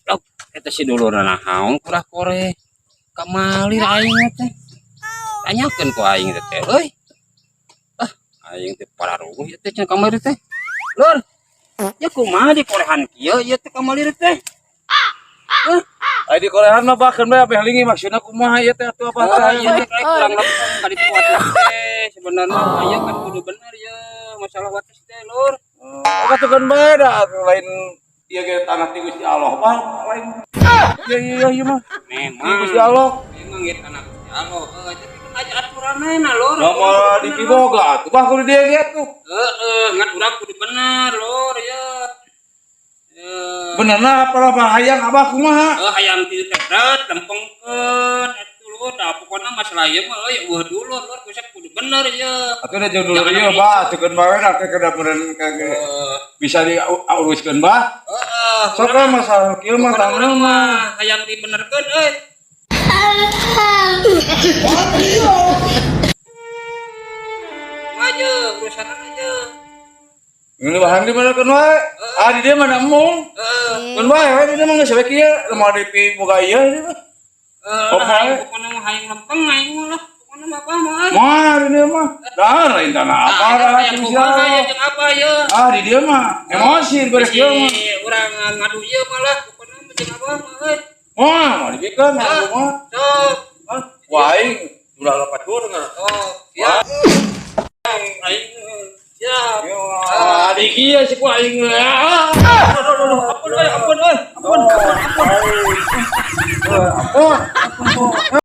Dok, eta si dulurna naon kurah kore. Kamalir aing teh. Tanyakeun ku aing teh, euy. Ah, aing teh pararuguh ieu teh cenah kamari teh. Lur, ya kumaha di korehan kieu ieu teh kamalir teh? Hah? Ai di korehan mah bahkan bae abeh lingi maksudna kumaha ieu teh atuh apa Oh, teh? iya teh kayak kurang lempeng ka ditu atuh teh. Sebenarnya mah ieu kan kudu bener ya masalah wates teh, Lur. Oh, katukeun bae da atuh, lain ieu ge tanah ti Gusti Allah mah, lain. Iya iya iya mah. Memang. Gusti Allah. Memang ieu tanah Gusti Allah. Heuh, tapi kan aya aturanna, Lur. Da moal dipiboga atuh bah kudu dia ge atuh. Heeh, ngan urang kudu bener, Lur, ya. Eh, Benerna apa lah hayang abah kumaha? Eh, hayang ti teh berat, lempengkeun atuh, Lur. Da pokona masalah ieu mah euy euweuh dulur, Lur, kusep kudu bener ieu. Atuh da jeung dulur Jangan ieu ada bah isu. Atukeun bae da teh kedah meureun kage bisa diuruskeun bah. Heeh. Sok lah masalah kieu mah Pokona tangan urang mah. Mah hayang dibenerkeun euy. Aja, urusan aja. Ini bahan di mana wae? Ah, di dia mana embung. Heeh. Keun wae we di dia mah geus we kieu, moal dipiboga ieu di mah. Eh, Pokoknya- hayang pokona mah hayang lempeng aing mah lah. Pokona mah apa mah euy. Moal di dia mah. Dah lain tanah apa Nah, dah hayang ti Gusti kumaha Allah. ya jeung apa ya? Ah, di dia mah emosi beres kieu mah. Bisi urang ngadu ieu malah pokona mah jeung apa mah euy. Moal moal dibikeun Ah. mah. Sok. Ah, wah aing ulah lepat urang. Oh, siap. Aing siap. Ah, di kieu sih ku aing. Ah.